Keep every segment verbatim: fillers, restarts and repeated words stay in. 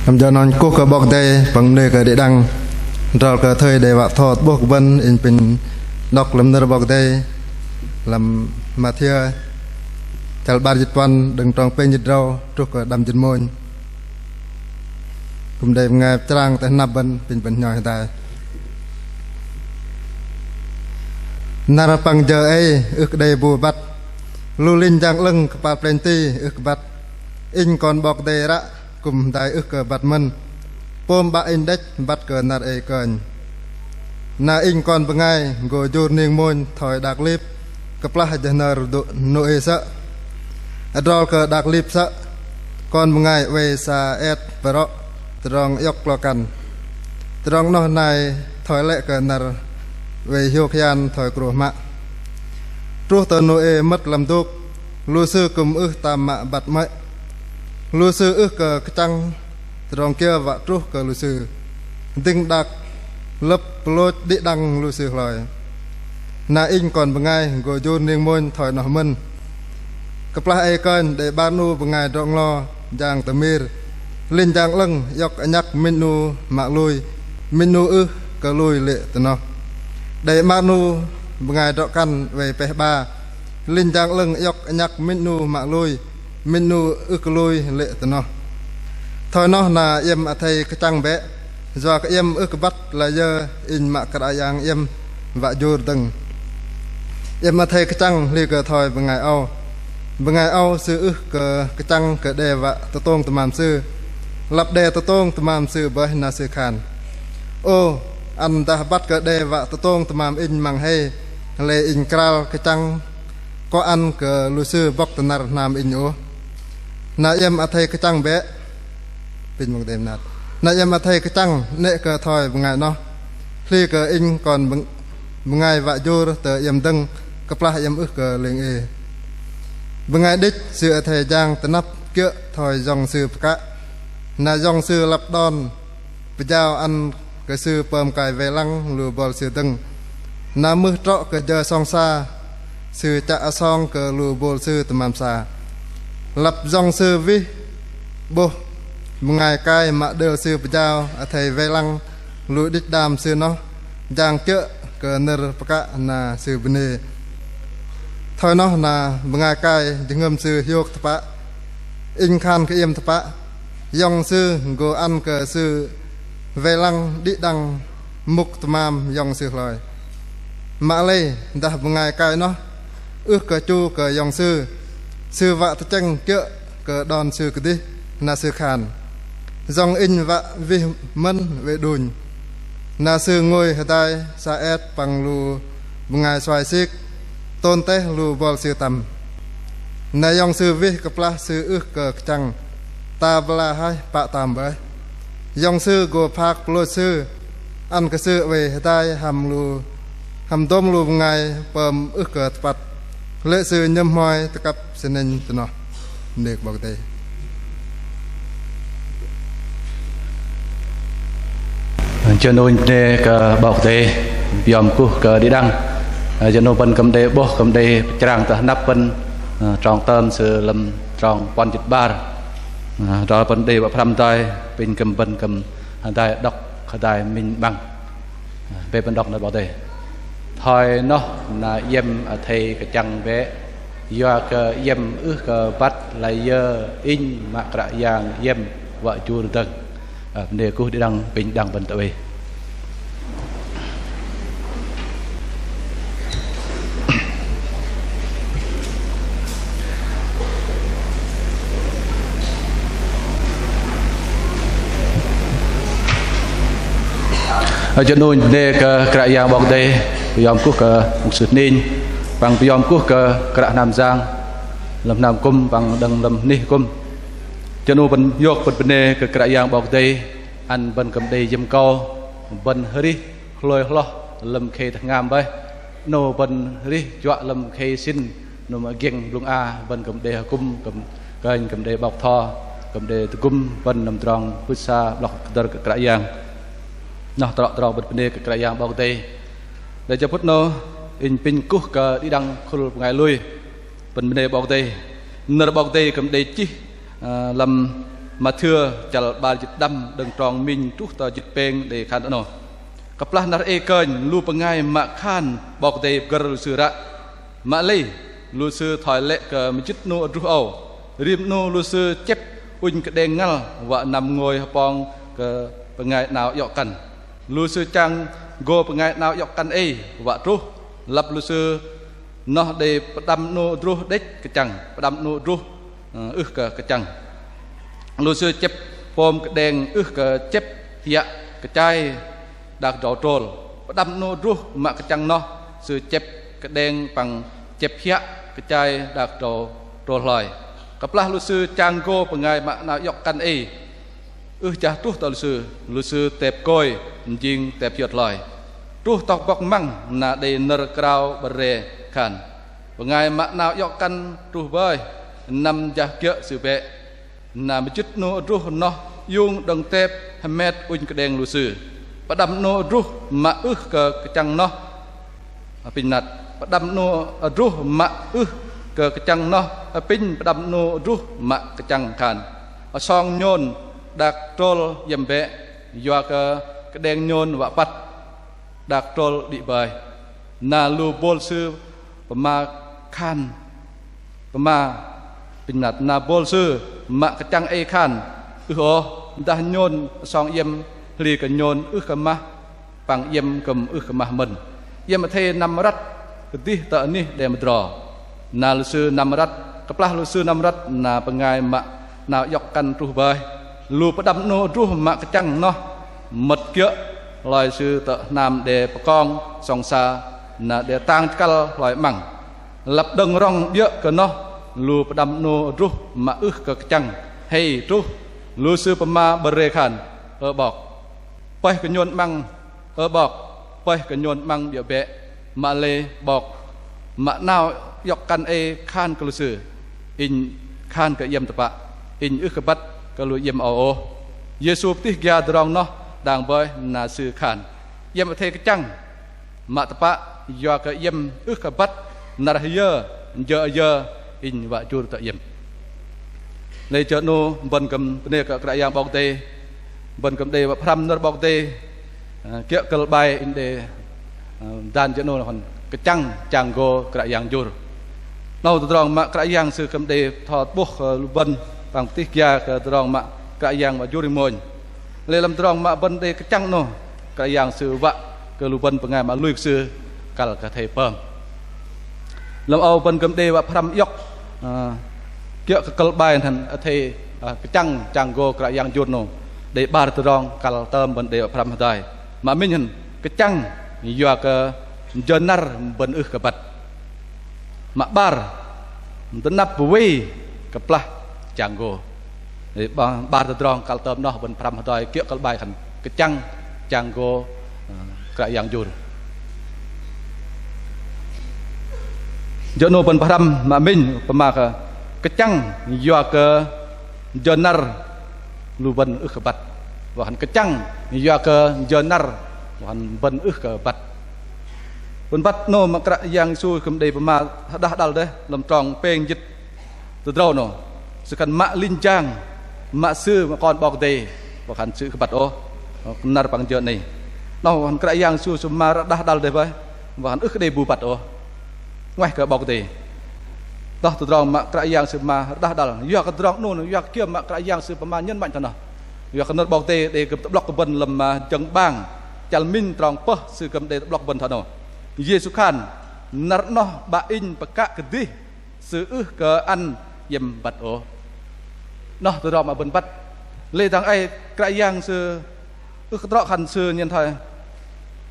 Lăm jơ 'nâu kuh kơ 'Bok Kei-Dei păng bơnê kơ đĭ đăng adrol kơ thoi đei wă tho tơ'bôh kơ bơ̆n, inh pinh đŏk lăm nơ̆r 'Bok Kei-Dei lăm Mathiơ chăl 'bar jĭt puăn, đơ̆ng trong pêng jĭt tơdrâu truh kơ đăm jĭt mônh. Kư̆m đei bơngai pơchrang tơ hơnăp bơ̆n, pinh bơ̆n hnhoi hơdai. Năr păng jơ ei ưh kơ đei bu băt, lu linh jang 'lơ̆ng kơpal plĕnh ti ưh kơ băt, Inh Kon 'Bok Kei-Dei ră kư̆m hơdai ưh kơ băt mơ̆n. Pôm 'Bă Inh đĕch băt kơ năr ei kơnh. Na Inh Kon Bơngai gô jur ning mônh thoi đak lip kơplah jơ hnơr dô̆ Nôê sơ̆. Adrol kơ đak lip sơ̆, Kon Bơngai oei sa et pơrŏ tơdrong iŏk klo kăn. Tơdrong 'noh nai thoi lĕ kơ năr oei hiôk hian thoi krô hmă. Truh tơ Nôê mơ̆t lăm dôk, lu sư kư̆m ưh tam mă băt 'mơ̆i. Lu sư ưh kơ kơchăng tơdrong kiơ wă truh kơ lu sư. Dĭng đak lơ̆p pơlôch đĭ đăng lu sư hloi. Na Inh Kon Bơngai gô jur ning mônh thoi noh mơ̆n. Kơplah ei kơnh đei 'bar 'nu bơngai drŏ-nglo jang tơmir. Linh jang 'lơ̆ng iŏk anhăk minh 'nu mă lui, minh 'nu ưh kơ lui lê̆ tơ noh. Đei 'bar 'nu bơngai drŏ-kăn oei peh 'ba. Linh jang 'lơ̆ng iŏk anhăk minh 'nu mă lui, minh 'nu ưh kơ lui lê̆ tơ noh. Thoi noh na iĕm athei kơchăng bĕ, yua kơ iĕm ưh kơ băt layơ Inh mă Kră Yang iĕm wă jur dơ̆ng. Iĕm athei kơchăng hli kơ thoi bơngai âu. Bơngai âu sư ưh kơ kơchăng kơ đe wă tơtông tơmam sư. Lăp đe tơtông tơmam sư bơih na sư khan: Ô, ăn dah băt kơ đe wă tơtông tơmam inh măng hei, lei inh kral kơchăng kŏ ăn kơ lu sư bŏk tơ năr hnam inh ôh. Na iĕm athei kơchăng bĕ. Pinh mơ̆ng đei mơnat. Na iĕm athei kơchăng 'nĕ kơ thoi bơngai noh. Hli kơ Inh Kon bơng-, Bơngai wă jur tơ iĕm dơ̆ng, kơplah iĕm ưh kơ lêng ê. Bơngai đĭch sư athei jang tơnăp kiơ̆ thoi yŏng sư pơkă. Na yŏng sư lăp đon pơjao ăn kơ sư pơm kai wei lăng lu bol sư dơ̆ng. Na mưh trŏ kơ jơ sŏng sa, sư chă asong kơ lu bol sư tơmam sa. Lăp yŏng sư wih 'bôh bơngai kai mă đơl sư pơjao athei wei lăng lu đĭch đam sư noh jang kiơ̆ kơ nơ̆r pơkă na sư bơnê. Thoi noh na bơngai kai jơhngơ̆m sư hiôk tơpă. Inh khan kơ iĕm tơpă, yŏng sư gô ăn kơ sư wei lăng đĭ đăng mŭk tơmam yŏng sư hloi. Mă lei dah bơngai kai noh ưh kơ chu kơ yŏng sư, sư wă tơchĕng kiơ̆ kơ đon sư kơdih, na sư khan: Yŏng inh wă wih mơ̆n wei đunh. Na sư ngôi hơdai sa et păng lu bơngai suai sik, tôn teh lu bol sư tăm. Na yŏng sư wih kơplah sư ưh kơ kơchăng, ta bơla haih pă tam bơih. Yŏng sư gô phak pơlôch sư, ăn kơ sư oei hơdai hăm lu, hăm dôm lu bơngai pơm ưh kơ tơpăt. Lê̆ sư nhơ̆m hmoi tơkăp sơnĕnh tơ noh. Bơnê kơ 'Bok Kei-Dei. Jơ 'nâu inh bơnê kơ 'Bok Kei-Dei, pơyom kuh kơ đĭ đăng. Jơ 'nâu bơ̆n kư̆m đei 'bôh, kư̆m đei pơchrang tơ hơnăp bơ̆n, trong tơm sư lăm trong puăn jĭt 'bar. Adrol bơ̆n đei wă pơhrăm hơdai, pinh kư̆m bơ̆n kư̆m hơdai đŏk hơdai minh 'băng. Bĕ bơ̆n đŏk nơ̆r 'Bok Kei-Dei. Thoi noh na iĕm athei kơchăng bĕ, yua kơ iĕm ưh kơ băt layơ inh mă Kră Yang iĕm wă jur dơ̆ng. Bơnê kuh đĭ đăng, pinh đăng bơ̆n tơ oei. Jơ 'nâu inh bơnê kơ Kră Yang 'Bok Kei-Dei, pơyom kuh kơ mŭk sư hơning, păng pơyom kuh kơ kră hnam yang lăm hnam kŭm păng đơ̆ng lăm anih kŭm. Jơ 'nâu bơ̆n hiôk bơ̆n bơnê kơ Kră Yang 'Bok Kei-Dei, ăn bơ̆n kư̆m đei jơhngơ̆m akâu bơ̆n arih hlôi hloh lăm khei tơhngam bơih. 'Nâu bơ̆n arih juă lăm khei sĭn, 'nâu mă giĕng blŭng a, bơ̆n kư̆m đei hơkŭm, kư̆m kơnh, kư̆m đei 'bok tho, kư̆m đei tơgŭm bơ̆n lăm tơdrong pơsa 'blŏk kơdơ̆r kơ Kră Yang. Noh trŏ tơdrong bơ̆n bơnê kơ Kră Yang 'Bok Kei-Dei. Đei jơ phŭt 'nâu Inh pinh kuh kơ đĭ đăng khul bơngai lui. Bơ̆n bơnê 'Bok Kei-Dei. Nơ̆r 'Bok Kei-Dei kư̆m đei chih, ơ, lăm Mathiơ chăl 'bar jĭt đăm đơ̆ng trong minh truh tơ jĭt pêng đei khan 'noh. Kơplah năr ei kơnh lu bơngai mă khan 'Bok Kei-Dei pơgơ̆r lu sư ră. Mă lei lu sư thoi lĕ kơ mơjĭt 'nu adruh âu. Rim 'nu lu sư chĕp ŭnh kơđeng ngăl wă năm ngôi hơpong kơ bơngai 'nao iŏk kăn. Lu sư chang gô bơngai 'nao iŏk kăn ei wă truh. Lăp lu sư noh đei pơđăm 'nu adruh đĕch kơchăng, pơđăm 'nu adruh, ơ, ưh kơ kơchăng. Lu sư chĕp pôm kơđeng ưh kơ chĕp hiă kơchai đak drâu trôl. Pơđăm 'nu adruh mă kơchăng noh sư chĕp kơđeng păng chĕp hiă kơchai đak drâu trôl hloi. Kơplah lu sư chang gô bơngai mă 'nao iŏk kăn ei ưh chah truh tơ lu sư, lu sư tep kôi mơjing tep hiơt hloi. Truh tŏk bŏk măng na đei nơ̆r krao bơ̆n re khan: Bơngai mă 'nao iŏk kăn truh bơih, năm jah kiơ̆ sư bĕ. Na mơjĭt 'nu adruh noh iung đơ̆ng tep hơmet ŭnh kơđeng lu sư. Pơđăm 'nu adruh mă ưh kơ kơchăng noh, apinh năt, pơđăm 'nu adruh mă ưh kơ kơchăng noh apinh pơđăm 'nu adruh mă kơchăng khan: Asong nhôn đak trôl iĕm bĕ, yua kơ kơđeng nhôn wă păt đak trôl đĭ bơih. Na lu bôl sư pơma khan, pơma, apinh năt, na bôl sư mă kơchăng ei khan: Ưh ôh, dah nhôn asong iĕm hli kơ nhôn ưh kơ mah păng iĕm kư̆m ưh kơ mah mơ̆n. Iĕm athei năm răt kơdih tơ anih đe mơdro. Na lu sư năm răt, kơplah lu sư năm răt na bơngai mă 'nao iŏk kăn truh bơih. Lu pơđăm 'nu adruh mă kơchăng noh mơ̆t kiơ̆ hloi sư tơ hnam đe pơkong sŏng sa na đe tang chơkăl hloi 'măng. Lăp đơ̆ng rŏng 'biơ̆ kơ noh lu pơđăm 'nu adruh mă ưh kơ kơchăng hei truh. Lu sư pơma bơ̆n re khan: Ơ 'Bok, pơih kơ nhôn 'măng, ơ 'Bok, pơih kơ nhôn 'măng 'biơ̆ bĕ. Mă lei 'bok mă 'nao iŏk kăn ei khan kơ lu sư: Inh khan kơ iĕm tơpă, inh ưh kơ băt kơ lu iĕm âu ôh. Yêsu pơtih gia tơdrong noh dang bơih na sư khan: Iĕm athei kơchăng mă tơpă, yua kơ iĕm ưh kơ băt năr hơyơ jơ ayơ inh wă jur tơ iĕm. Lei jơ 'nu bơ̆n kư̆m bơnê kơ Kră Yang 'Bok Kei-Dei, bơ̆n kư̆m đei wă pơhrăm nơ̆r 'Bok Kei-Dei, ơ, kiơ̆ kơ̆l bai inh đei, ơ, dan jơ 'nu noh khan kơchăng chang gô Kră Yang jur. 'Nâu tơdrong mă Kră Yang sư kư̆m đei tho tơ'bôh kơ lu bơ̆n păng pơtih gia kơ tơdrong mă Kră Yang mă jur rim mônh. Lei lăm tơdrong mă bơ̆n đei kơchăng 'noh, Kră Yang sư wă kơ lu bơ̆n bơngai mă lui kơ sư kăl kơ athei pơm. Lăm âu bơ̆n kư̆m đei wă pơhrăm iŏk, ơ, kiơ̆ kơ kơ̆l bai khan athei, ơ, kơchăng chang gô Kră Yang jur 'noh. Đei 'bar tơdrong kăl tơm bơ̆n đei wă pơhrăm hơdai. Mă minh khan kơchăng yua kơ jơ năr bơ̆n ưh kơ băt. Mă 'bar, tơnăp wei kơplah chang gô. Đei 'bar, 'bar tơdrong kăl tơm 'noh bơ̆n pơhrăm hơdai kiơ̆ kơ̆l bai khan kơchăng chang gô, ơ, Kră Yang jur. Jơ 'nu bơ̆n pơhrăm mă minh pơma kơ kơchăng yua kơ jơ năr lu bơ̆n ưh kơ băt. Wă khan kơchăng yua kơ jơ năr, wă khan bơ̆n ưh kơ băt. Bơ̆n băt 'noh mă Kră Yang Yêsu kư̆m đei pơma hơđah đăl dêh lăm trong pêng jĭt tơdrâu 'noh. Sư khan mă linh jang, mă sư mă kon 'Bok Kei-Dei, wă khan sư ưh kơ băt ôh năr păng jơ 'nâu. 'Noh wă khan Kră Yang Yêsu sư pơma hơđah đăl dêh bơih, wă khan ưh kơ đei bu băt ôh. 'Nguaih kơ 'Bok Kei-Dei. Noh tơdrong mă Kră Yang sư pơma hơđah đăl. Yua kơ tơdrong 'nu, yua kơ kiơ mă Kră Yang sư pơma nhấn mạnh tơ noh. Yua kơ nơ̆r 'Bok Kei-Dei đei kư̆m tơ'blŏk kơ bơ̆n lăm, ơ, Jơ̆ng 'Bang chăl minh trong pơh sư kư̆m đei tơ'blŏk bơ̆n thoi 'noh. Yêsu khan: Năr 'noh 'Bă Inh pơkă kơdih, Sư ưh kơ ăn iĕm băt ôh. 'Noh tơdrong mă bơ̆n băt. Lei dang ei Kră Yang sư ưh kơ trŏ khan sư nhen thoi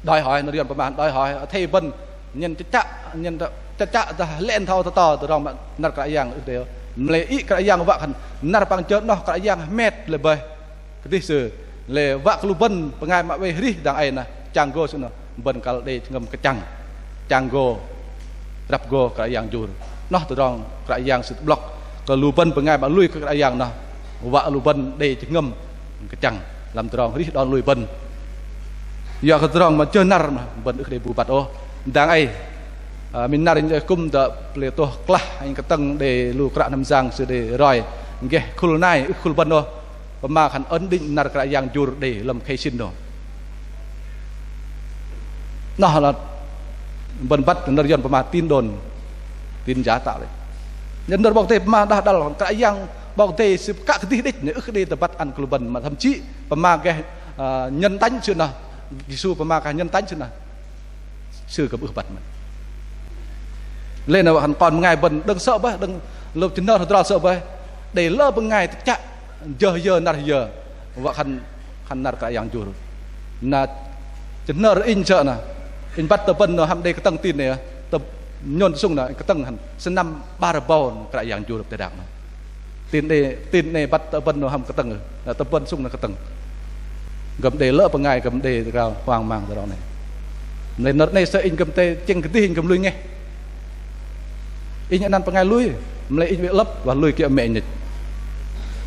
đòi hỏi, nơ̆r Yuăn pơma đòi hỏi, athei bơ̆n nhen chă chă, nhen chă chă dah lĕ thâu tơto tơdrong mă năr Kră Yang ưh kơ đei ôh. Mă lei ih Kră Yang wă khan năr păng jơ 'noh Kră Yang hơmet lê̆ bơih kơdih sư. Lê̆ wă kơ lu bơ̆n bơngai mă oei arih dang ei noh chang gô sư noh bơ̆n kăl đei jơhngơ̆m kơchăng chang gô răp gô Kră Yang jur. 'Noh tơdrong Kră Yang sư tơ'blŏk kơ lu bơ̆n bơngai mă lui kơ Kră Yang noh wă lu bơ̆n đei jơhngơ̆m kơchăng lăm tơdrong arih đon lui bơ̆n. Yua kơ tơdrong mă jơ năr noh bơ̆n ưh kơ đei bu băt ôh. Dang ei Ơ, minh năr inh kư̆m tơ plei tôh klah inh kơtơ̆ng đei lu kră hnam yang sư đei roi geh khul nai, ưh khul bơ̆n ôh. Pơma khan ơn định năr Kră Yang jur đei lăm khei sĭn ôh. Noh lơ bơ̆n băt nơ̆r Yuăn pơma tin đồn, tin giả tạo lei. Nơ̆r 'Bok Kei-Dei pơma đah đăl Kră Yang 'Bok Kei-Dei sư pơkă kơdih đĕch, ưh kơ đei tơbăt ăn kơ lu bơ̆n mă thậm chí pơma geh, ơ, nhân tánh sư noh, Yêsu pơma geh nhân tánh sư noh. Sư kư̆m ưh băt mơ̆n. Lei na wă khan kon bơngai bơ̆n đơ̆ng sơ̆ boih, đơ̆ng lơ̆p jơhnơr hơdrol sơ̆ boih. Đei lơ bơngai tơchă jơ hơyơ năr hơyơ wă khan, khan năr Kră Yang jur. Na jơhnơr inh sơ̆ na, inh băt tơ bơ̆n noh hăm đei kơtơ̆ng tin noh, tơ nhôn tơ sŭng na kơtơ̆ng hăm sơnăm 'bar rơbâu Kră Yang jur teh đak noh. Tin đei, tin đei băt tơ bơ̆n noh hăm kơtơ̆ng, na tơ bơ̆n sŭng na kơtơ̆ng. Kư̆m đei lơ bơngai kư̆m đei tơkrao hoang mang tơdrong noh. Mă lei nơ̆r noh sơ̆ inh kư̆m tơ chĕng kơdih inh kư̆m lui ngeh. Inh anăn bơngai lui, mă lei inh oei lăp, wă lui kiơ̆ mĕ inh đĕch.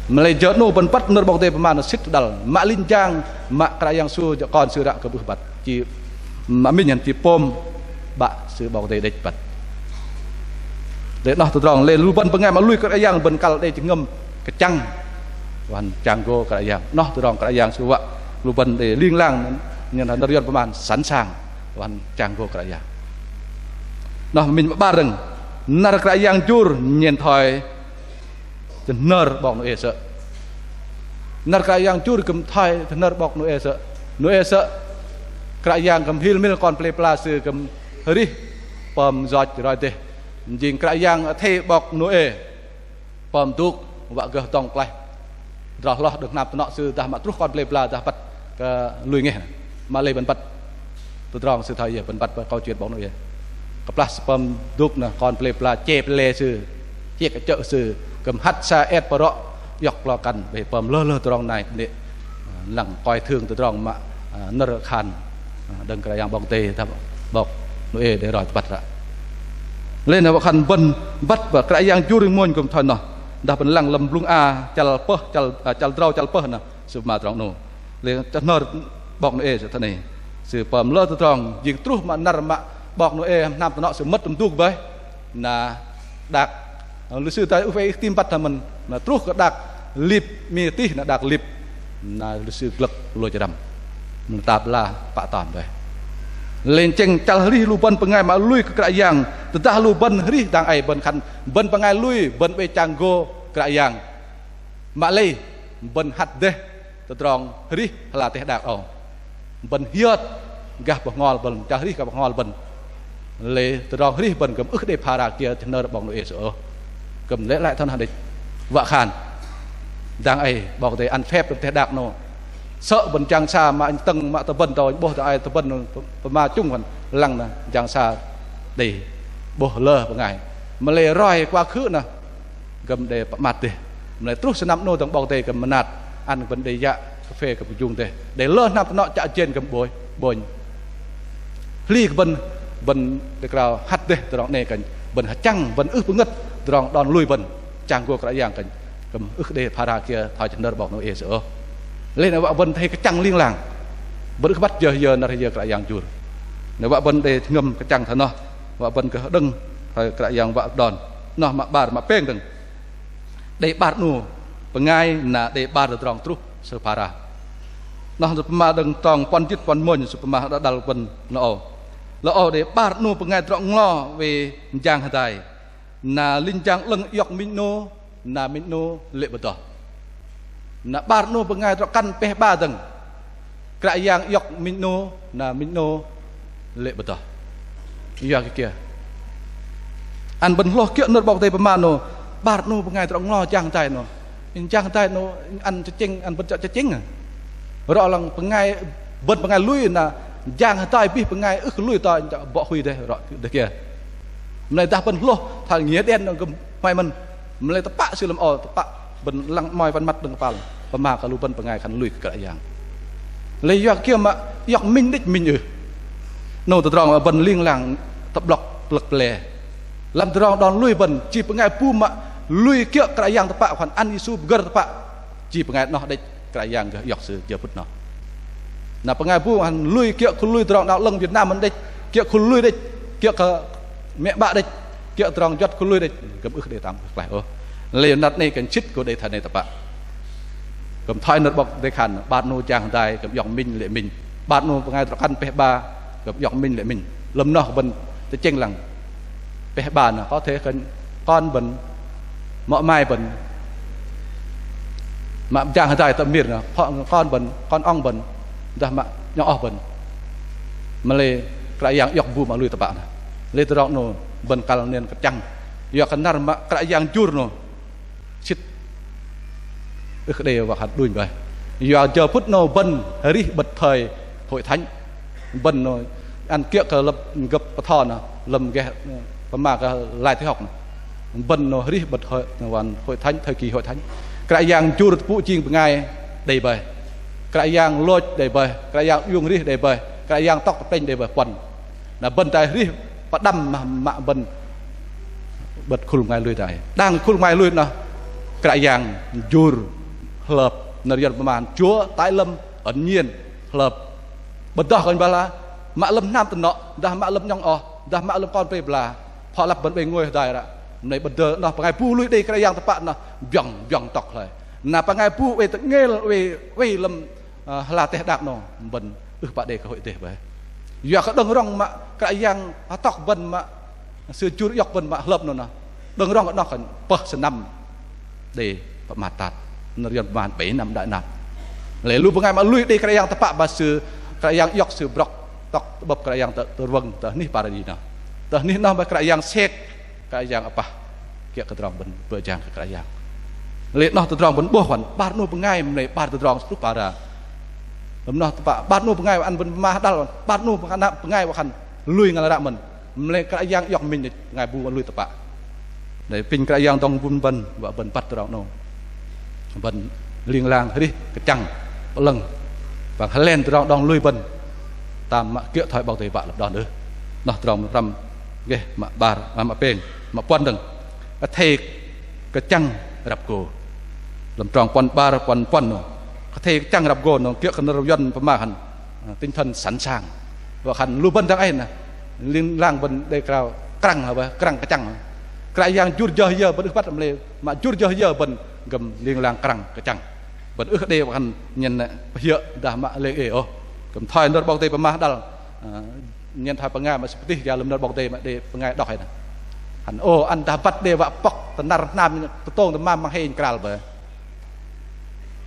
Mă lei jơ 'nâu bơ̆n băt nơ̆r 'Bok Kei-Dei pơma noh sĭt đăl, mă linh jang, mă Kră Yang sư jơ̆ kon sư ră kư̆m ưh băt. Chi mă minh hăn chi pôm 'Bă sư 'Bok Kei-Dei đĕch băt. Lei noh tơdrong, lei lu bơ̆n bơngai mă lui Kră Yang bơ̆n kăl đei jơhngơ̆m kơchăng wă khan chang gô Kră Yang. Noh tơdrong Kră Yang sư wă lu bơ̆n đei ling lang, nhen hăn nơ̆r Yuăn pơma sẵn sàng wă khan chang gô Kră Yang. Noh minh mă 'bar dơ̆ng, năr Kră Yang jur nhen thoi jơhnơr 'bok Nôê sơ̆. Năr Kră Yang jur kư̆m thoi jơhnơr 'bok Nôê sơ̆. Nôê sơ̆ Kră Yang kư̆m hil mil kon pơlei pơla sư kư̆m arih pơm yoch roi dêh. Jing Kră Yang athei 'bok Nôê pơm duk wă gơh dŏng klaih. Hơdrol hloh đơ̆ng hnam tơnŏ sư dah mă truh kon pơlei pơla dah băt kơ lui ngeh. Mă lei bơ̆n băt tơdrong sư thoi yơ, bơ̆n băt bơ̆n câu chuyện 'bok Nôê. Kơplah sư pơm duk na kon pơlei pơla che pơlei sư, che kơ chơ̆ sư, kư̆m hăt sa et pơrŏ iŏk klo kăn, bơih pơm lơ lơ tơdrong nai kơnê̆, lăng coi thường tơdrong mă, ơ, nơ̆r khan, ơ, đơ̆ng Kră Yang 'Bok Kei-Dei dah 'bok Nôê đei roi tơbăt ră. Lei na wă khan bơ̆n băt bơ̆n Kră Yang jur ring mônh kư̆m thoi noh, dah bơ̆n lăng lăm Blŭng A chăl pơh, chăl, ơ, chăl drâu chăl pơh na, sư pơma tơdrong 'nâu. Lei jơhnơr 'bok Nôê sơ̆ thoi noh. Sư pơm lơ tơdrong, jing truh mă năr mă 'bok Nôê hăm hnam tơnŏ sư mơ̆t tơm duk boih. Na đak, lu sư tơ ưh pă ưh tam băt thoi mơ̆n, na truh kơ đak lip, mi tih na đak lip, na lu sư glơ̆k lôch răm. Mă tap la pă ton boih. Lei chĕng chăl arih lu bơ̆n bơngai mă lui kơ Kră Yang, tơdah lu bơ̆n arih dang ei bơ̆n khan bơ̆n bơngai lui, bơ̆n oei chang gô Kră Yang. Mă lei bơ̆n hăt dêh tơdrong arih ala teh đak âu. Bơ̆n hiơt gah bơhngol bơ̆n, chăl arih gah bơhngol bơ̆n. Lei tơdrong arih bơ̆n kư̆m ưh đei phara kiơ jơhnơr 'bok Nôê sơ̆ ôh. Kư̆m lĕ lăi thoi noh đĕch. Wă khan dang ei 'Bok Kei-Dei ăn phép lăm teh đak 'nâu. Sơ̆ bơ̆n jang sa mă inh tơ̆ng mă tơbơ̆n tơ 'bôh tơ ai tơbơ̆n pơma chung khan lăng na jang sa đei 'bôh lơ bơngai. Mă lei roi quá khứ na kư̆m đei pơmat dêh. Mă lei truh sơnăm 'nâu dơ̆ng 'Bok Kei-Dei kư̆m mơnat ăn bơ̆n đei yă kơphê kư̆m kơjung dêh. Đei lơ hnam tơnŏ chă jên kư̆m 'bônh, 'bônh. Hli kơ bơ̆n, bơ̆n đei krao hăt dêh tơdrong 'nâu kơnh bơ̆n hơchăng bơ̆n ưh pơngơ̆t tơdrong đon lui bơ̆n chang gô Kră Yang kơnh kư̆m ưh đei phara kiơ thoi jơhnơr 'Bok Nôê sơ̆ ôh. Lei na wă bơ̆n athei kơchăng ling lang, bơ̆n ưh băt jơ hơyơ năr hơyơ Kră Yang jur. Na wă bơ̆n đei jơhngơ̆m kơchăng thoi noh, wă bơ̆n gơh đơ̆ng thoi Kră Yang wă đon. Noh mă 'bar, mă pêng dơ̆ng. Đei 'bar 'nu bơngai na đei 'bar tơdrong truh sư phara. Noh sư pơma đơ̆ng trong puăn jĭt puăn mônh sư pơma đơ̆ng đăl bơ̆n lơ âu. Lơ âu đei 'bar 'nu bơngai drŏ nglo oei jang hơdai. Na linh jang 'lơ̆ng iŏk minh 'nu, na minh 'nu lê̆ bơdoh. Na 'bar 'nu bơngai drŏ kăn pêh 'ba dơ̆ng. Kră Yang iŏk minh 'nu, na minh 'nu lê̆ bơdoh. Yua kơ kiơ? Ăn bơ̆n hlôh kiơ̆ nơ̆r 'Bok Kei-Dei pơma 'nâu, 'bar 'nu bơngai drŏ nglo jang hơdai 'nâu. Jang hơdai 'nâu ăn tơchĕng, ăn bơ̆n chă tơchĕng. Rŏ lăng bơngai, bơ̆n bơngai lui na jang hơdai bih bơngai ưh kơ lui tơ 'bŏ hui dêh, rŏ dêh kiơ. Mă lei dah bơ̆n hlôh thoi nghĩa đen 'nâu kư̆m hmai mơ̆n. Mă lei tơpă sư lăm âu, tơpă bơ̆n lăng 'mơ̆i văn măt đơ̆ng kơpal pơma kơ lu bơ̆n bơngai khan lui kơ Kră Yang. Lei yua kơ kiơ mă iŏk minh đĕch minh ưh. 'Nâu tơdrong mă bơ̆n ling lang tơ'blŏk plơ̆k ple. Lăm tơdrong đon lui bơ̆n, chi bơngai bu mă lui kiơ̆ Kră Yang tơpă, khan ăn Yêsu pơgơ̆r tơpă, chi bơngai noh đĕch Kră Yang gơh iŏk sư jơ phŭt noh. Na bơngai bu khan lui kiơ̆ khul lui tơdrong đon 'lơ̆ng Việt Nam mơ̆n đĕch, kiơ̆ khul lui đĕch, kiơ̆ kơ mĕ 'bă đĕch, kiơ̆ tơdrong juăt kơ lui đĕch, kŭm ưh đei tam kơ klaih ôh. Lei năr 'nâu kơ sĭt kơ đei thoi 'nâu tơpă. Kŭm thoi nơ̆r 'Bok Kei-Dei khan, 'bar 'nu jang hơdai kŭm iŏk minh lê̆ minh. 'Bar 'nu bơngai drŏ-kăn pêh 'ba kŭm iŏk minh lê̆ minh. Lơ̆m noh bơ̆n tơchĕng lăng pêh 'ba noh, có thể kơ kon bơ̆n, mŏ mai bơ̆n, mă jang hơdai tơ mir noh, kon bơ̆n, kon ong bơ̆n, dah mă 'nhŏng oh bơ̆n. Mă-lei Kră Yang iŏk bu mă lui tơpă noh. Lei tơdrong 'nâu bơ̆n kăl nên kơchăng. Yua kơ năr mă Kră Yang jur noh sĭt ưh kơ đei wă khan đunh bơih. Yua jơ phŭt 'nâu bơ̆n arih 'bơ̆t thời Hội Thánh. Bơ̆n 'nâu ăn kiơ̆ kơ lơ̆m gơ̆p pơtho noh, lơ̆m gơh pơma kơ lai thoi hŏk noh. Bơ̆n 'nâu arih 'bơ̆t Hội, Hội Thánh, thời kỳ Hội Thánh. Kră Yang jur tơpŭ jing bơngai đei bơih. Kră Yang lôch đei bơih. Kră Yang iung arih đei bơih. Kră Yang tŏk tơ plĕnh đei bơih, puăn. Na bơ̆n dai arih pơđăm mă, mă bơ̆n 'bơ̆t khul bơngai lui dai. Đang khul bơngai lui noh Kră Yang jur hlơp, nơ̆r Yuăn pơma Chúa tái lâm, ân nhiên, hlơp. Bơ̆n dŏ kơ inh băl lah, mă lơ̆m hnam tơnŏ, dah mă lơ̆m 'nhŏng oh, dah mă lơ̆m kon pơbla, phŏ lăp bơ̆n 'bĕnh ngôi hơdai ră. Mă lei bơ̆n dơ̆ng noh bơngai bu lui đei Kră Yang tơpă noh biŏng, biŏng tŏk hloi. Na bơngai bu oei tơngêl, oei, oei lơ̆m, ơ, ala teh đak noh, bơ̆n ưh pă đei kơ hội dêh bơih. Yua kơ đơ̆ng rŏng mă Kră Yang hơtŏk bơ̆n mă Sư jur iŏk bơ̆n mă hlơp noh noh. Đơ̆ng rŏng noh khan pơh sơnăm đei pơmat tat. Nơ̆r Yuăn pơma bảy năm đại nạn. Lei lu bơngai mă lui đei Kră Yang tơpă bơih sư Kră Yang iŏk sư brŏk tŏk tơ'bơ̆p Kră Yang tơ, tơdrong tơ anih paradi noh. Tơ anih noh bơih Kră Yang sek, Kră Yang apah kiơ̆ kơ tơdrong bơ̆n bơ̆ jang kơ Kră Yang. Lei noh tơdrong bơ̆n 'bôh khan 'bar 'nu bơngai mă-lei 'bar tơdrong sư truh para. Lơ̆m noh tơpă 'bar 'nu bơngai ăn bơ̆n pơma hơđăl, 'bar 'nu bơngai bơngai wă khan lui ngăl ră mơ̆n. Mă-lei Kră Yang iŏk minh đĕch bơngai bu lui tơpă. Đei apinh Kră Yang dŏng bŭn bơ̆n, wă bơ̆n băt tơdrong 'nâu. Bơ̆n ling lang arih kơchăng pơ'lơ̆ng. Păng hơlen tơdrong đon lui bơ̆n. Tam mă kiơ̆ thoi 'Bok Kei-Dei wă lăp đon ưh. Noh tơdrong mă pơrăm gơh, mă 'bar, mă, mă pêng, mă puăn dơ̆ng. Athei kơchăng răp gô. Lăm trong puăn 'bar, puăn, puăn noh. Athei kơchăng răp gô noh, kiơ̆ kơ nơ̆r Yuăn pơma khan, ơ, tinh thần sẵn sàng. Wă khan lu bơ̆n dang ei noh, ling lang bơ̆n đei krao krăng hă bơih, krăng kơchăng. Kră Yang jur jơ hơyơ bơ̆n ưh băt mă-lei, mă jur jơ hơyơ bơ̆n kŭm ling lang krăng kơchăng. Bơ̆n ưh đei wă khan nhen pơhiơ̆ dah mă lêng ei ôh. Kŭm thoi nơ̆r 'Bok Kei-Dei pơma hơđăl, ơ, nhen thoi bơngai mă sư pơtih gia lăm nơ̆r 'Bok Kei-Dei mă đei bơngai đŏk hei noh. Khan ô ăn dah băt đei wă pŏk tơnăr hnam tơtông tơmam măng hei inh kral bơih.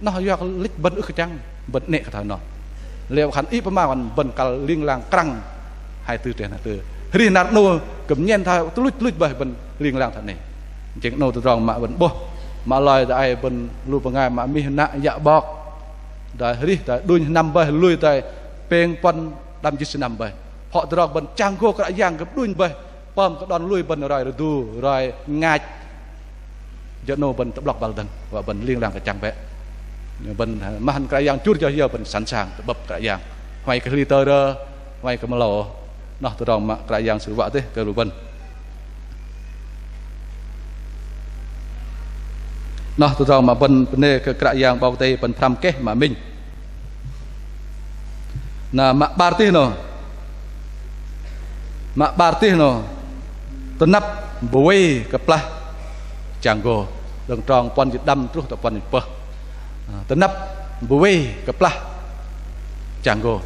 Noh yua kơ lĕch bơ̆n ưh kơchăng, bơ̆n 'nĕ kơ thoi noh. Lei wă khan ih pơma wă khan bơ̆n kăl ling lang krăng hai tư trên hai tư. Arih năr 'nâu kŭm nhen thoi tơluch tơluch bơih bơ̆n ling lang thoi noh. Jing 'nâu tơdrong mă bơ̆n 'bôh. Mă lei dang ei bơ̆n lu bơngai mă mih nă yă 'bok. Dai arih dai đunh sơnăm bơih, lui dai pêng puăn đăm jĭt sơnăm bơih. Phŏ tơdrong bơ̆n chang gô Kră Yang kŭm đunh bơih. Pơm kơ đon lui bơ̆n roi rơdu, roi ngach. Jơ 'nâu bơ̆n tơ'blŏk băl dơ̆ng, wă bơ̆n ling lang kơchăng bĕ. Bơ̆n mă hăn Kră Yang jur jơ hơyơ bơ̆n sẵn sàng tơ'bơ̆p Kră Yang. Huay kơ hli tơrơ, huay kơ mơlâu. Noh tơdrong mă Kră Yang Sư wă dêh kơ lu bơ̆n. Noh tơdrong mă bơ̆n bơnê kơ Kră Yang 'Bok Kei-Dei bơ̆n pơhrăm keh mă minh. Na mă 'bar tih noh. Mă 'bar tih noh. Tơnăp bơwei kơplah chang gô. Đơ̆ng trong puăn jĭt đăm truh tơ puăn jĭt pơh. Tơnăp bơwei kơplah chang gô.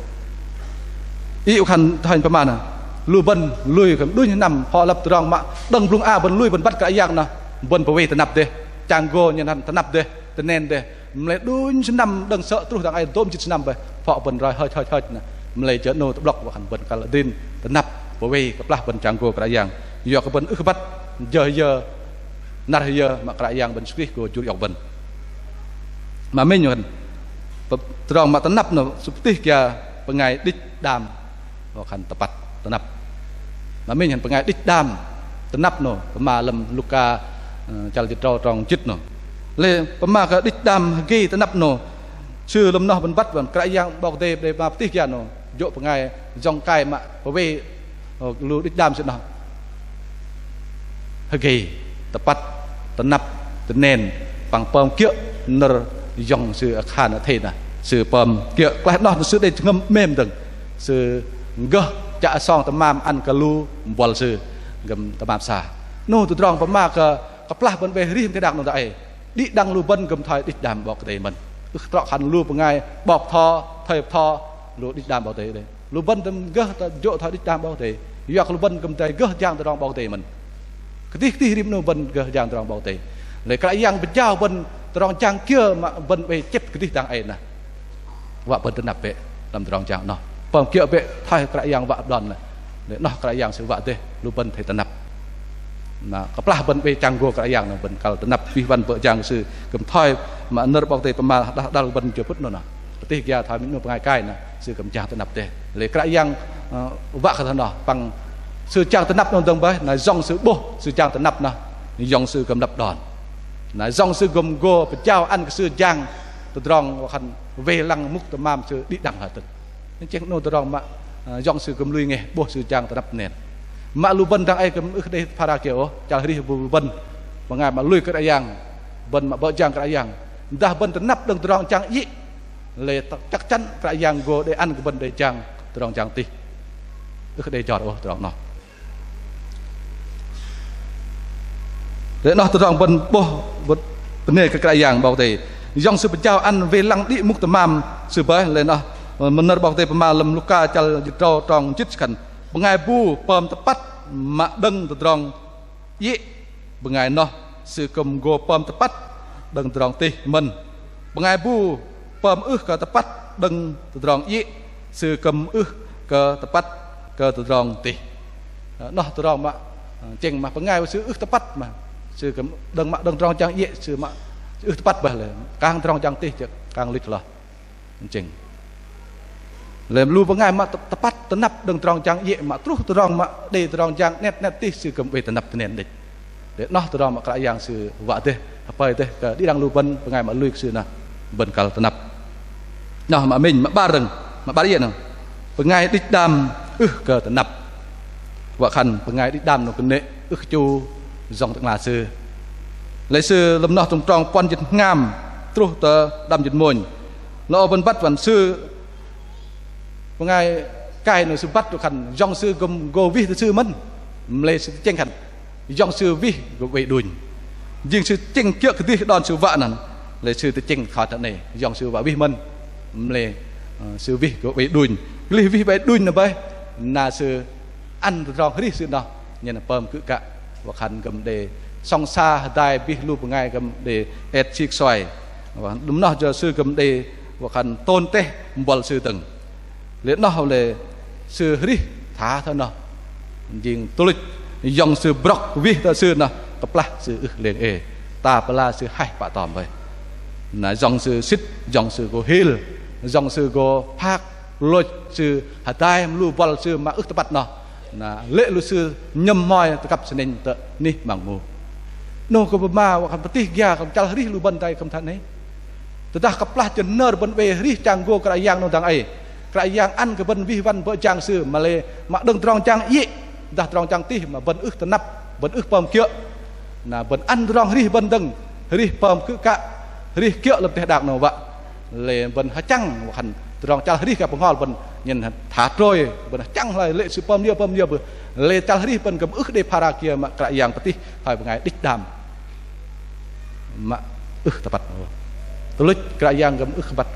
Ih wă khan thoi pơma noh. Lu bơ̆n lui kơ đunh sơnăm phŏ lăp tơdrong mă đơ̆ng blŭng a bơ̆n lui bơ̆n băt Kră Yang noh. Bơ̆n bơwei tơnăp dêh. Chang gô nhen hăn tơnăp dêh. Tơnen dêh. Mă-lei đunh sơnăm đơ̆ng sơ̆ truh dang ei dôm jĭt sơnăm bơih. Phŏ bơ̆n roi hơch hơch hơch noh. Mă-lei jơ 'nâu tơ'blŏk wă khan bơ̆n kăl adrin tơnăp bơwei kơplah bơ̆n chang gô Kră Yang. Yua kơ bơ̆n ưh kơ băt jơ hơyơ năr hơyơ mă Kră Yang bơ̆n Sư Krist gô jur iŏk bơ̆n. Mă minh wă khan tơdrong mă tơnăp noh sư pơtih gia bơngai đĭch đam. Wă khan tơpăt tơnăp. Mă minh hăn bơngai đĭch đam tơnăp noh, pơma lăm Luka, ơ, chăl jĭt drâu trong jĭt noh. Lei pơma kơ đĭch đam hơgei tơnăp noh. Sư lăm noh bơ̆n băt wă khan Kră Yang 'Bok Kei-Dei đei pơma pơtih gia noh. Jơ̆ bơngai yŏng kai mă pơwei, ơ, lu đĭch đam sư noh. Hơgei, tơpăt, tơnăp, tơnen, păng pơm kiơ̆ nơ̆r yŏng sư akhan athei noh. Sư pơm kiơ̆ klaih noh sư đei jơhngơ̆m 'mêm dơ̆ng. Sư gơh chă song tơmam ăn kơ lu buăl sư. Gơ̆m tơmam sa. 'Noh tơdrong pơma kơ kơplah bơ̆n oei arih teh đak 'noh dang ei. Đĭ đăng lu bơ̆n gơ̆m thoi đĭch đam 'Bok Kei-Dei mơ̆n. Ưh kơ trŏ khan lu bơngai 'bok bơtho, thây bơtho, lu đĭch đam 'Bok Kei-Dei. Lu bơ̆n gơh tơ jô̆ thoi đĭch đam 'Bok Kei-Dei. Yua kơ lu bơ̆n gơ̆m đei gơh jang tơdrong 'Bok Kei-Dei mơ̆n. Kơdih kơdih rim 'noh bơ̆n gơh jang tơdrong 'Bok Kei-Dei. Lei Kră Yang pơjao bơ̆n tơdrong jang kiơ mă bơ̆n oei chĕp kơdih dang ei nah. Wă bơ̆n tơnăp bĕ lăm tơdrong jang 'noh. Pơm kiơ̆ bĕ thoi Kră Yang wă đon lei. Lei 'noh Kră Yang Sư wă dêh lu bơ̆n athei tơnăp. Na kơplah bơ̆n oei chang gô Kră Yang 'noh bơ̆n kăl tơnăp wih wăn bơ̆ jang Sư gơ̆m thoi mă nơ̆r 'Bok Kei-Dei pơma đăl đăl bơ̆n jơ phŭt 'noh na. Kơdih gia thoi minh 'nu bơngai kai na Sư gơ̆m jang tơnăp dêh. Lei Kră Yang, ơ, wă kơ thoi 'noh păng Sư jang tơnăp 'noh dơ̆ng bơih na yŏng Sư 'bôh Sư jang tơnăp na yŏng Sư gơ̆m lăp đon. Na yŏng Sư gơ̆m gô pơjao ăn kơ Sư jang tơdrong wă khan wei lăng mŭk tơmam Sư đĭ đăng hơtơ̆ng. Nơ̆ng chĕng 'noh tơdrong mă, ơ, yŏng Sư gơ̆m lui ngeh 'bôh Sư jang tơnăp tơnen. Mă lu bơ̆n dang ei gơ̆m ưh đei phara kiơ ôh, chăl arih bu lu bơ̆n bơngai mă lui Kră Yang, bơ̆n mă bơ̆ jang Kră Yang. Dah bơ̆n tơnăp đơ̆ng tơdrong jang iĕ, lei chắc chắn Kră Yang gô đei ăn kơ bơ̆n đei jang tơdrong jang tih. Ưh đei jor ôh tơdrong 'noh. Lei 'noh tơdrong bơ̆n 'bôh bơ̆n bơnê kơ Kră Yang 'Bok Kei-Dei. Yŏng Sư pơjao ăn wei lăng đĭ mŭk tơmam Sư bơih. Lei 'noh mă nơ̆r 'Bok Kei-Dei pơma lăm Luka chăl jĭt tơdrâu trong jĭt khan bơngai bu pơm tơpăt mă đơ̆ng tơdrong iĕ, bơngai noh sư kư̆m gô pơm tơpăt đơ̆ng tơdrong tih mơ̆n. Bơngai bu pơm ưh kơ tơpăt đơ̆ng tơdrong iĕ, sư kư̆m ưh kơ tơpăt kơ tơdrong tih. Ơ, noh tơdrong mă, ơ, chĕng mă bơngai sư ưh tơpăt mă sư kư̆m đơ̆ng mă đơ̆ng tơdrong jang iĕ sư mă ưh tơpăt bơih lei kang tơdrong jang tih jơ̆ kang luch hloh. Chĕng. Lei lu bơngai mă tơ-, tơpăt tơnăp đơ̆ng tơdrong jang iĕ mă truh tơdrong mă đei tơdrong jang 'net 'net tih sư kư̆m oei tơnăp tơnen đĕch. Lei 'noh tơdrong mă Kră Yang Sư wă dêh, hơpơi dêh kơ đĭ đăng lu bơ̆n bơngai mă lui kơ Sư na bơ̆n kăl tơnăp. 'Noh mă minh, mă 'bar dơ̆ng, mă 'bar iĕ noh. Bơngai đĭch đam ưh kơ tơnăp. Wă khan bơngai đĭch đam noh kơnê̆ ưh kơ chu yŏng tơ'ngla sư. Lei sư lăm noh trong trong puăn jĭt hngam truh tơ đăm jĭt mônh. Lơ âu bơ̆n băt wă khan sư bơngai kai noh sư băt wă khan yŏng sư gơ̆m gô wih tơ sư mơ̆n. Mă lei sư tơchĕng khan yŏng sư wih gô oei đunh. Jing sư tơchĕng kiơ̆ kơdih đon sư wă noh. Lei sư tơchĕng khan tơ 'nei yŏng sư wă wih mơ̆n. Mă lei, ơ, sư wih gô oei đunh. Kơlih wih oei đunh noh bơih na sư ăn tơdrong arih sư noh nhen pơm kư̆ kă wă khan gơ̆m đei sŏng sa hơdai bih lu bơngai gơ̆m đei et sik soi. Wă đơ̆m noh jơ̆ sư gơ̆m đei wă khan tôn teh buăl sư dơ̆ng. Lei noh lei sư arih tha thoi noh. Jing tuch luch yŏng sư brŏk wih tơ sư noh kơplah sư ưh lêng ê. Ta pơla sư haih pă tơm bơih. Na yŏng sư sĭt, yŏng sư gô hil, yŏng sư gô phak lôch sư hơdai mă lu buăl sư mă ưh tơpăt noh. Na lê̆ lu sư nhơ̆m hmoi tơkăp sơnĕnh tơ anih 'măng mu. 'Noh kơ pơma wă khan pơtih gia kơ chăl arih lu bơ̆n dang ei kư̆m thoi 'nei. Tơdah kơplah jơ nơ̆r bơ̆n oei arih chang gô Kră Yang 'noh dang ei. Kră Yang ăn kơ bơ̆n wih wăn bơ̆ jang Sư mă lei mă đơ̆ng tơdrong jang iĕ dah tơdrong jang tih mă bơ̆n ưh tơnăp, bơ̆n ưh pơm kiơ̆. Na bơ̆n ăn tơdrong arih bơ̆n dơ̆ng, arih pơm kư̆ kă, arih kiơ̆ lăm teh đak 'noh wă. Lei bơ̆n hơchăng wă khan tơdrong chăl arih kơ bơhngol bơ̆n nhen tha trôi, bơ̆n hơchăng hloi lê̆ sư pơm liơ pơm liơ bơih. Lei chăl arih bơ̆n gơ̆m ưh đei phara kiơ mă Kră Yang pơtih thoi bơngai đĭch đam mă ưh tơpăt. Tuch luch Kră Yang gơ̆m ưh tơpăt.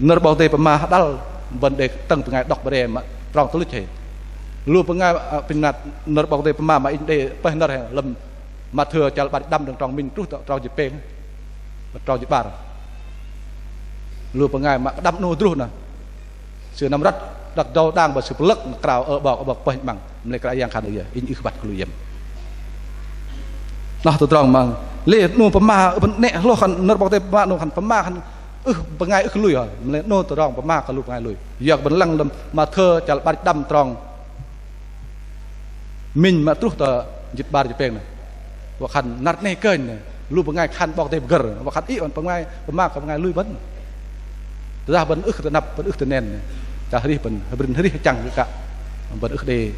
Nơ̆r 'Bok Kei-Dei pơma hơđăl bơ̆n đei tơ̆ng bơngai đŏk Bre mă trong tuch luch hei. Lu bơngai, ơ, pơnat nơ̆r 'Bok Kei-Dei pơma mă inh đei pơih nơ̆r hei lăm Mathiơ chăl 'bar jĭt đăm đơ̆ng trong minh truh tơ trong jĭt pêng, trong jĭt 'bar. Lu bơngai mă kơ đăm 'noh druh noh. Sư năm răt đăk dâu đang bơih sư pơlơ̆k krao: Ơ 'Bok, ơ 'Bok, pơih 'măng. Mă lei Kră Yang khan: Ơ yơ, inh ưh kơ băt kơ lu iĕm. Noh tơdrong mă lei 'noh pơma bơ̆n 'nĕ hlôh khan nơ̆r 'Bok Kei-Dei pơma 'noh khan pơma khan ưh bơngai ưh kơ lui hă. Mă lei 'noh tơdrong pơma kơ lu bơngai lui. Yua kơ bơ̆n lăng lăm Mathiơ chăl 'bar jĭt đăm trong minh mă truh tơ jĭt 'bar jĭt pêng noh. Wă khan năr 'nei kơnh noh, lu bơngai khan 'Bok Kei-Dei pơgơ̆r, wă khan iĕ bơ̆n bơngai pơma kơ bơngai lui bơ̆n. Tơdah bơ̆n ưh kơ tơnăp, bơ̆n ưh kơ tơnen, chăl arih bơ̆n, bơ̆n arih hơchăng kư̆ kă, bơ̆n ưh đei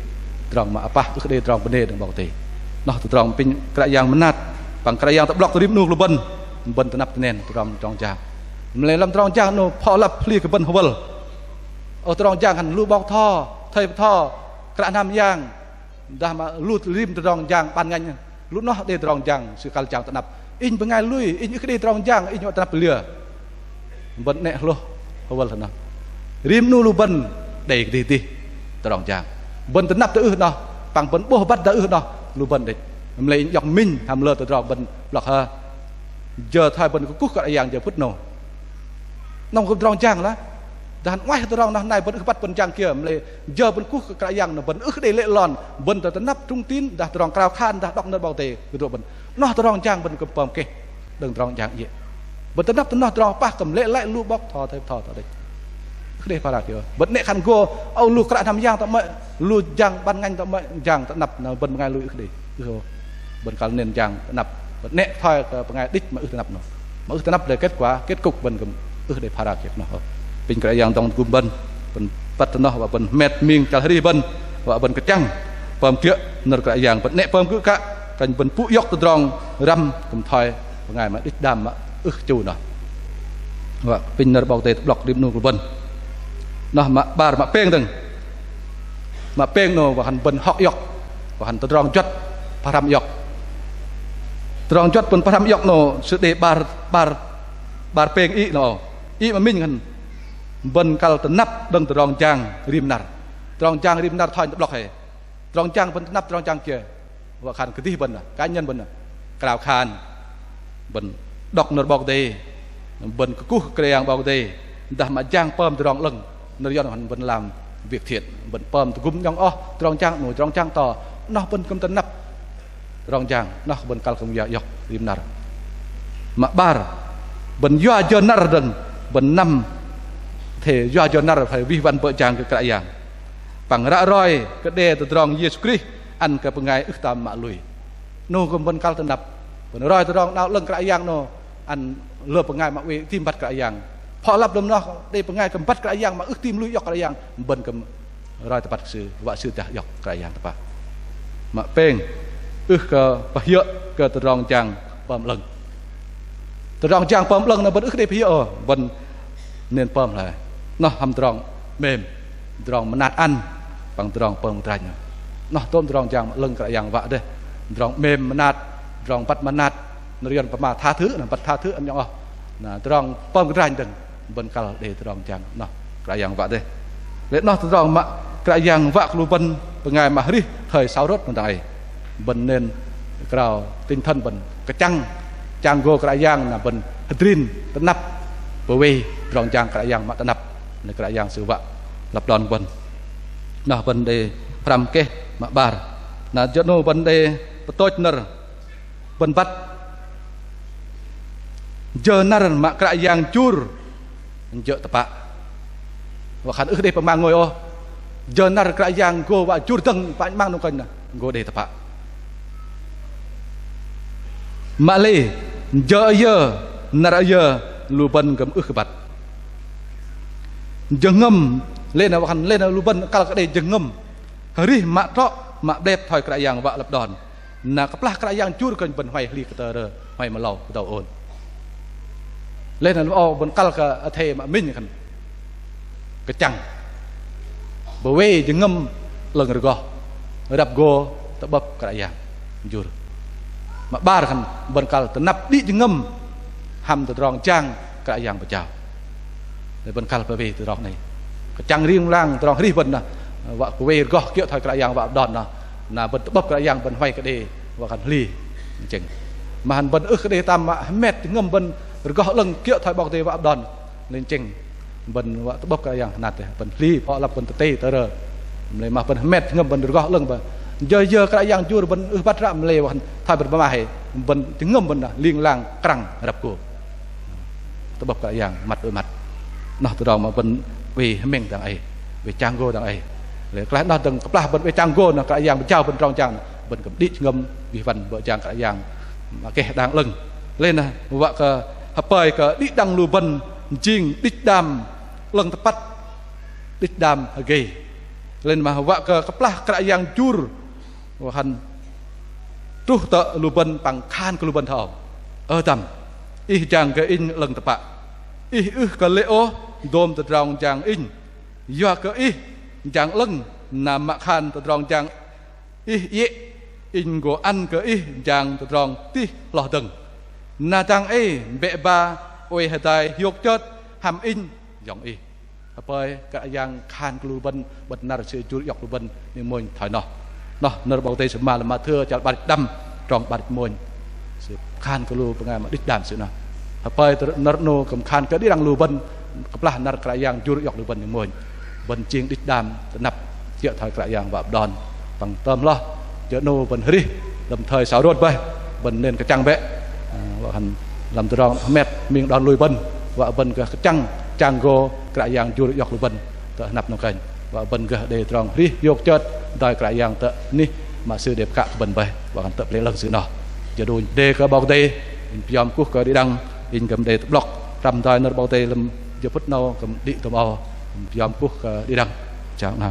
tơdrong mă apah, ưh đei tơdrong bơnê đơ̆ng 'Bok Kei-Dei. Noh tơdrong apinh Kră Yang mơnat, păng Kră Yang tơ'blŏk tơring 'nu kơ lu bơ̆n, bơ̆n tơnăp tơnen tơdrong, tơdrong jang. Mă lei lăm tơdrong jang 'noh phŏ lăp hli kơ bơ̆n hơwơl. Ơ tơdrong jang khan lu 'bok bơtho, thây bơtho, kră hnam yang, Dah mă lu rim tơdrong jang ban nganh, lu noh đei tơdrong jang sư kăl jang tơnăp. Inh bơngai lui, inh ưh kơ đei tơdrong jang, inh wă tơnăp pơlia. Bơ̆n 'nĕ hlôh hơwăl hơnơ̆ng. Rim 'nu lu bơ̆n đei kơdih kơdih tơdrong jang. Bơ̆n tơnăp tơ ưh noh, păng bơ̆n 'bôh băt dah ưh noh, lu bơ̆n đĕch. Mă lei inh iŏk minh hăm lơ tơdrong bơ̆n blŏk hơ. Jơ thoi bơ̆n kơkuh Kră Yang jơ phŭt 'nâu. 'Nâu kư̆m tơdrong jang lah. Dah 'ngoaih tơdrong noh nai bơ̆n ưh băt bơ̆n jang kiơ, mă lei jơ bơ̆n kuh kơ Kră Yang noh bơ̆n ưh kơ đei lê̆ lon, bơ̆n tơ tơnăp trung tín, dah tơdrong krao khan, dah đŏk nơ̆r 'Bok Kei-Dei kơdrô̆ bơ̆n. Noh tơdrong jang bơ̆n kư̆m pơm keh đơ̆ng tơdrong jang iĕ. Bơ̆n tơnăp tơ noh tơdrong pah kư̆m lê̆ lăi lu 'bok tho thoi bơtho tho đĕch. Ưh kơ đei phara kiơ. Bơ̆n 'nĕ khan gô, âu lu kră hnam yang tơ 'mơ̆i, lu jang ban nganh tơ 'mơ̆i, jang tơnăp, na bơ̆n bơngai lui ưh kơ đei. Ưh ôh. Bơ̆n kăl nên jang tơnăp. Bơ̆n 'nĕ thoi kơ bơngai đĭch mă ưh tơnăp noh. Mă ưh tơnăp đei kết quả, kết cục bơ̆n kư̆m ưh đei phara kiơ noh. Apinh Kră Yang dŏng tơgŭm bơ̆n, bơ̆n băt tơ noh wă bơ̆n hơmet ming chăl arih bơ̆n, wă bơ̆n kơchăng pơm kiơ̆ nơ̆r Kră Yang, bơ̆n 'nĕ pơm kư̆ kă, kơnh bơ̆n pŭ iŏk tơdrong răm kư̆m thoi bơngai mă đĭch đam mă ưh kơ chu noh. Wă apinh nơ̆r 'Bok Kei-Dei tơ'blŏk rim 'nu kơ bơ̆n. Noh mă 'bar, mă pêng dơ̆ng. Mă pêng 'nâu wă khan bơ̆n hŏk iŏk, wă khan tơdrong juăt pơhrăm iŏk. Tơdrong juăt bơ̆n pơhrăm iŏk 'nâu sư đei 'bar, 'bar, 'bar pêng. Ih 'nâu, ih mă minh khan bơ̆n kăl tơnăp đơ̆ng tơdrong jang rim năr. Tơdrong jang rim năr thoi tơ'blŏk hei. Tơdrong jang bơ̆n tơnăp tơdrong jang kiơ? Wă khan kơdih bơ̆n, cá nhân bơ̆n, krao khan, bơ̆n đŏk nơ̆r 'Bok Kei-Dei, bơ̆n kơkuh Kră Yang 'Bok Kei-Dei, dah mă jang pơm tơdrong 'lơ̆ng, nơ̆r Yuăn khan bơ̆n làm việc thiện, bơ̆n pơm tơgŭm 'nhŏng oh tơdrong jang 'nu tơdrong jang to, noh bơ̆n kư̆m tơnăp tơdrong jang, noh bơ̆n kăl kư̆m yua iŏk rim năr. Mă 'bar, bơ̆n yua jơ năr dơ̆ng, bơ̆n năm athei yua jơ năr athei wih wăn bơ̆ jang kơ Kră Yang. Păng ră roi kơ đe tơdrong Yêsu Krist ăn kơ bơngai ưh tam mă lui. 'Nâu kư̆m bơ̆n kăl tơnăp. Bơ̆n roi tơdrong 'nao 'lơ̆ng Kră Yang 'nâu ăn lơ bơngai mă oei tam băt Kră Yang. Phŏ lăp lơ̆m noh đei bơngai kư̆m băt Kră Yang mă ưh tam lui iŏk Kră Yang, bơ̆n kư̆m roi tơbăt kơ sư, wă sư dah iŏk Kră Yang tơpă. Mă pêng, ưh kơ pơhiơ̆ kơ tơdrong jang pơm 'lơ̆ng. Tơdrong jang pơm 'lơ̆ng noh bơ̆n ưh kơ đei pơhiơ̆ ôh, bơ̆n nên pơm hloi. Noh hăm tơdrong 'mêm, tơdrong mơnat ăn, păng tơdrong pơm kơdranh. Noh tôm tơdrong jang mă 'lơ̆ng Kră Yang wă dêh. Tơdrong 'mêm mơnat, tơdrong băt mơnat, nơ̆r Yuăn pơma tha thứ, na băt tha thứ ăn 'nhŏng oh. Na tơdrong pơm kơdranh dơ̆ng, bơ̆n kăl đei tơdrong jang noh Kră Yang wă dêh. Lei noh tơdrong mă Kră Yang wă kơ lu bơ̆n bơngai mă arih thoi sâu rơ̆t mơ̆ng dang ei. Bơ̆n nên krao tinh thần bơ̆n kơchăng, chang gô Kră Yang na bơ̆n hơdrin tơnăp pơwei tơdrong jang Kră Yang mă tơnăp. Lei Kră Yang sư wă lăp đon bơ̆n. Noh bơ̆n đei pơhrăm keh mă 'bar. Na jơ 'nâu bơ̆n đei pơtôch nơ̆r bơ̆n băt jơ năr mă Kră Yang jur jơ̆ tơpă. Wă khan ưh đei pơma ngôi ôh. Jơ năr Kră Yang gô wă jur dơ̆ng pă 'măng nơ̆ng kơnh na gô đei tơpă. Mă lei jơ ayơ năr ayơ lu bơ̆n kư̆m ưh kơ băt. Jơhngơ̆m lei na wă khan lei na lu bơ̆n kăl kơ đei jơhngơ̆m. Arih mă trŏ mă 'blep thoi Kră Yang wă lăp đon. Na kơplah Kră Yang jur kơnh bơ̆n huay hli kơ tơrơ, huay mơlâu kơdâu ôn. Lei na lăm âu bơ̆n kăl kơ athei mă minh khan kơchăng pơwei jơhngơ̆m 'lơ̆ng rơgoh răp gô tơ'bơ̆p Kră Yang jur. Mă 'bar khan bơ̆n kăl tơnăp đĭ jơhngơ̆m hăm tơdrong jang Kră Yang pơjao. Lei bơ̆n kăl pơwei tơdrong 'nâu. Kơchăng ling lang tơdrong arih bơ̆n na, wă kơ wei rơgoh kiơ̆ thoi Kră Yang wă lăp đon na. Na bơ̆n tơ'bơ̆p Kră Yang bơ̆n huay kơ đei wă khan hli. Nchĕng. Mă hăm bơ̆n ưh kơ đei tam mă hơmet jơhngơ̆m bơ̆n rơgoh 'lơ̆ng kiơ̆ thoi 'Bok Kei-Dei wă lăp đon. Lei nchĕng. Bơ̆n wă tơ'bơ̆p Kră Yang hơnat dêh, bơ̆n hli phŏ lăp bơ̆n tơtei tơrơ. Mă lei mă bơ̆n hơmet jơhngơ̆m bơ̆n rơgoh 'lơ̆ng bơ̆n. Jơ jơ Kră Yang jur bơ̆n ưh băt ră mă lei wă khan thoi bơ̆n pơma hei. Bơ̆n jơhngơ̆m bơ̆n na ling lang krăng răp gô. Tơ'bơ̆p Kră Yang măt đôi măt. Noh tơdrong mă bơ̆n oei hơmĕng dang ei, oei chang gô dang ei. Lei klaih noh dơ̆ng kơplah bơ̆n oei chang gô noh Kră Yang pơjao bơ̆n tơdrong jang noh, bơ̆n kư̆m đĭ jơhngơ̆m wih wăn bơ̆ jang Kră Yang mă keh đang 'lơ̆ng. Lei na wă kơ hơpơi kơ đĭ đăng lu bơ̆n jing đĭch đam 'lơ̆ng tơpăt, đĭch đam hơgei. Lei na mă wă kơ kơplah Kră Yang jur wă khan truh tơ lu bơ̆n păng khan kơ lu bơ̆n thoi âu: Ơ dăm, ih jang kơ inh 'lơ̆ng tơpă. Ih ưh kơ lê̆ ôh dôm tơdrong jang inh. Yua kơ ih jang 'lơ̆ng na mă khan tơdrong jang Ih iĕ, inh gô ăn kơ ih jang tơdrong tih hloh dơ̆ng. Na dang ei bĕ ba oei hơdai hiôk chơt hăm inh yŏng ih. Hơpơi Kră Yang khan kơ lu bơ̆n, bơ̆n năr Sư jur iŏk lu bơ̆n ning mônh thoi noh. Noh nơ̆r 'Bok Kei-Dei Sư pơma lăm Mathiơ chăl 'bar jĭt đăm trong 'bar jĭt mônh. Sư khan kơ lu bơngai mă đĭch đam Sư noh. Hơpơi tơ nơ̆r 'nâu kư̆m khan kơ đĭ đăng lu bơ̆n kơplah năr Kră Yang jur iŏk lu bơ̆n ning mônh. Bơ̆n jing đĭch đam tơ anăp kiơ̆ thoi Kră Yang wă pơđon. Păng tơm hloh jơ 'nâu bơ̆n hơrih lăm thoi sâu rôt bơih, bơ̆n nên kơchăng bĕ. Ơ, wă khan lăm tơdrong hơmet ming đon lui bơ̆n, wă bơ̆n gơh kơchăng chang gô Kră Yang jur iŏk lu bơ̆n tơ hơnăp nŏng kơnh. Wă bơ̆n gơh đei tơdrong hơrih hiôk chơt doi Kră Yang tơ anih mă Sư đei pơkă kơ bơ̆n bơih, wă khan tơ pơlei 'lơ̆ng Sư noh. Jơ đunh đei kơ 'Bok Kei-Dei, inh pơyom kuh kơ đĭ đăng, inh kư̆m đei tơ'blŏk răm doi nơ̆r 'Bok Kei-Dei lăm jơ phŭt 'nâu kư̆m đĭ tôm âu, inh pơyom kuh kơ đĭ đăng. Chang 'nâu.